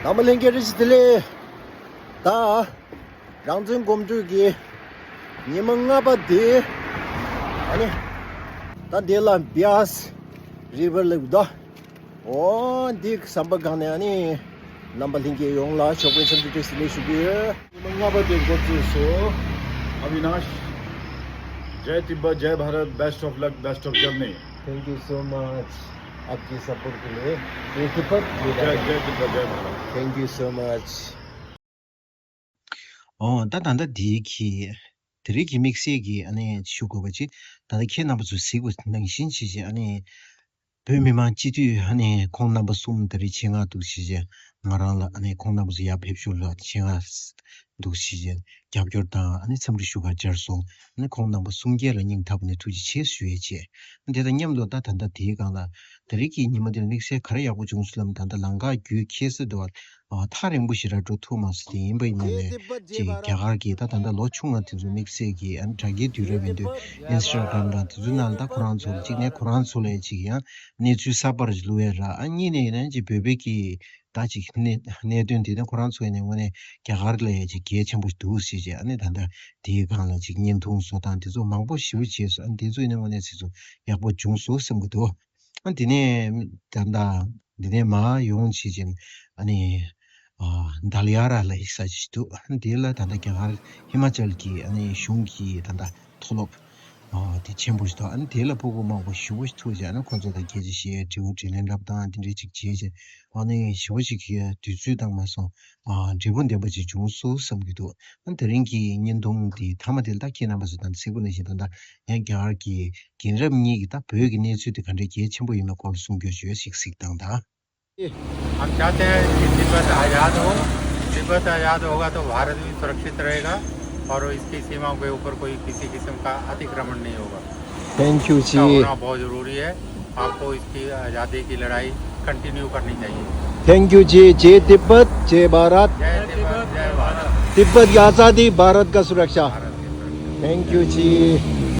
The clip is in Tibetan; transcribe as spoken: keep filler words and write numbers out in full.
ཨ་མ་ལྷན་རྒྱས་བཀྲ་ཤིས་བདེ་ལེགས། ད་རང་བཙན་གོམ་བགྲོད་ཀྱི་ཉི་མ་ལྔ་པ་དེ། ཨ་ནི་ད་དེ་ལ་བི་ཡ་སི་རི་ཝར་ལབ་ཀྱི་འདུག། འོ་འདི་ཟམ་པ་སྒང་ནས་ཨ་ནི་རྣམ་པ་ལྷན་རྒྱས་ཡོངས་ལ་ཞོགས་པའི་འཚམས་འདྲི་བཀྲ་ཤིས་བདེ་ལེགས་ཞུ་གི་ཡོད། ཉི་མ་ལྔ་པ་དེ་འགོ་བཙུགས་སོ། Avinash, Jai Tibet, Jai Bharat, best of luck, best of journey. Thank you so much. आपकी सपोर्ट के लिए। जय तिब्बत, जय जय भारत। जय तिब्बत, जय Bharat. Thank you so much. ཨོ་ད་ད་ལྟ་དེའི་གི་དེ་རིང་གི་དམིགས་བསལ་གྱི་ཨ་ནི་ཞུ་དགོས་པ་ཅིག། ད་ལྟ་ཁྱེད་རྣམ་པ་ཚོས་གཟིགས་པ་ནང་བཞིན་བྱས་བྱས་ཨ་ནི་བོད་མི་མང་སྤྱི་འཐུས་ཨ་ནི་ཁོང་རྣམ་པ་གསུམ་དེ་རིང་ཆེད་མངགས་འདུག་བྱས་བྱས། ང་རང་ལ་ཨ་ནི་ཁོང་རྣམ་པ་ཚོ་ཡར་ཕེབས་ཞུ་ལ་ཆེད་མངགས་འདུག་བྱས་བྱས་རྒྱབ་སྐྱོར་དང་ཨ་ནི་འཚམས་འདྲི་ཞུ་གར་བཅར་སོང་། ཨ་ནི་ཁོང་རྣམ་པ་གསུམ་ཀས་ལ་སྙིང་ཐག་པ་ནས་ཐུགས་རྗེ་ཆེ་ཞུ་ཡས་བྱས། དེ་དང་མཉམ་དུ་ད་ད་ལྟ་དེའི་སྒང་ལ་དེ་རིང་གི་ཉི་མ་འདིར་དམིགས་བསལ་ག་རེ་ཡག་པོ་བྱུང་སོང་ལབ་ན། ད་ལྟ་ལམ་ཁ་བརྒྱུད་ཁེ་སི་འདུག་བ། ཨ་ཐག་རིང་པོ་ཞིག་ར་འགྲོ་ཐུབ་མ་སོང་། དེ་ཡིན་པ་ཡིན་ནའི་ཅིག་རྒྱ་གར་གྱི་ད་ད་ལྟ་ལོ་ཆུང་བ་དེ་ཚོ་དམིགས་བསལ་གྱི་ཨ་ནི་དྲ་རྒྱའི་དུས་རབས་ཡིན་དུས་ཨིན་སི་ཊ་གྷ་རམ་དང་དེ་ཚོའི་ནང་ལ་ད་ཁོ་རང་ཚོ་ལ་གཅིག་ནས་ཁོ་རང་ཚོ་ལ་ཅིག་ཡང་གནས་ཚུལ་གསར་པ་རེ་བླུག་ཡས་ར། ཨ་གཉིས་ནས་ཡིན་ན་ཅིག་བོད་པའི་གི་ད་ཅིག་གནད་གནད་དོན་དེ་ནི་ཁོ་རང་ཚོ་ཡིན་ནའི་དངོས་གནས་རྒྱ་གར་ལ་ཡ་ཅིག་གལ་ཆེན་པོ་འདུག་ཟེར་བྱས། ཨ་ནི་ད་ལྟ་དེའི་སྒང་ལ་ཅིག་བརྙན་ཐུང་བཟོ་སྟངས་དེ་ཚོ་མང་པོ་ཞེ་པོ་བྱས་སོང་། ཨ་ནི་དེ་ཚོ་ཡིན་ནའི་དངོས་གནས་ཚིག་ཚོ་ཡག་པོ་བྱུང་སོང་བསམ་གྱི་འདུག། ཨ་དེ་ནས་ད་ལྟ་འདི་ནས་མར་ཡོང་བྱས་ཅིང་ཨ་ནི་ཨ་དལ་ཡ་ར་ལ་ཡི་ས་ཅིག་འདུག། ཨ་ནི་དེ་ལ་ད་ལྟ་རྒྱ་གར་ཧི་མ་ཅལ་གྱི་ཨ་ནི་གཞུང་གི་ད་ལྟ་མཐོ་སློབ་ཨ་དེ་ཆེན་པོ་ཞིག་འདུག། ཨ་ནི་དེ་ལ་སྤུ་གུ་མང་པོ་ཞེ་པོ་ཞིག་ཐུག་བྱས། ཨ་ནི་ཁོང་ཚོ་དང་སྐད་ཆ་བཤད། དྲི་བ་དྲིས་ལན་ལབ་སྟངས་དེ་འདྲ་ཅིག་བྱས་བྱས། ཨ་ནི་ཞེ་པོ་ཅིག་གི་དུས་ཚོད་དང་མ་སོང་ཨ་འབྲས་བུ་ལྡན་པ་ཅིག་བྱུང་སོང་བསམ་གྱི་འདུག། ཨ་ནི་དེ་རིང་གི་བརྙན་ཐུང་དེ་མཐའ་མ་དེ་ལ་ད་ཁྱེད་རྣམ་པ་ཚོ་དང་གཟིགས་པ་ནང་བཞིན་ད་ལྟ་ཡང་རྒྱ་གར་གྱི་རྒན་རབས་གཉིས་ཀྱིས་ད་བོད་ཀྱི་གནས་ཚུལ་དེ་ག་འདྲའི་གལ་ཆེན་པོ་ཡིན་པའི་སྐོར་ལ་གསུང་རྒྱུ་ཞུ་ཡས་ཤིག་གཟིགས་དང་ད། हम चाहते हैं कि तिब्बत आज़ाद हो। तिब्बत आज़ाद होगा तो भारत भी सुरक्षित रहेगा और इसकी सीमाओं के ऊपर कोई किसी किस्म का अतिक्रमण नहीं होगा। थैंक यू इसका जी। होना बहुत ज़रूरी है। आपको इसकी आज़ादी की लड़ाई कंटिन्यू करनी चाहिए। थैंक यू जी। जय तिब्बत, जय भारत। जय तिब्बत, जय भारत। तिब्बत की आज़ादी, भारत का सुरक्षा। भारत की सुरक्षा। Thank you ji.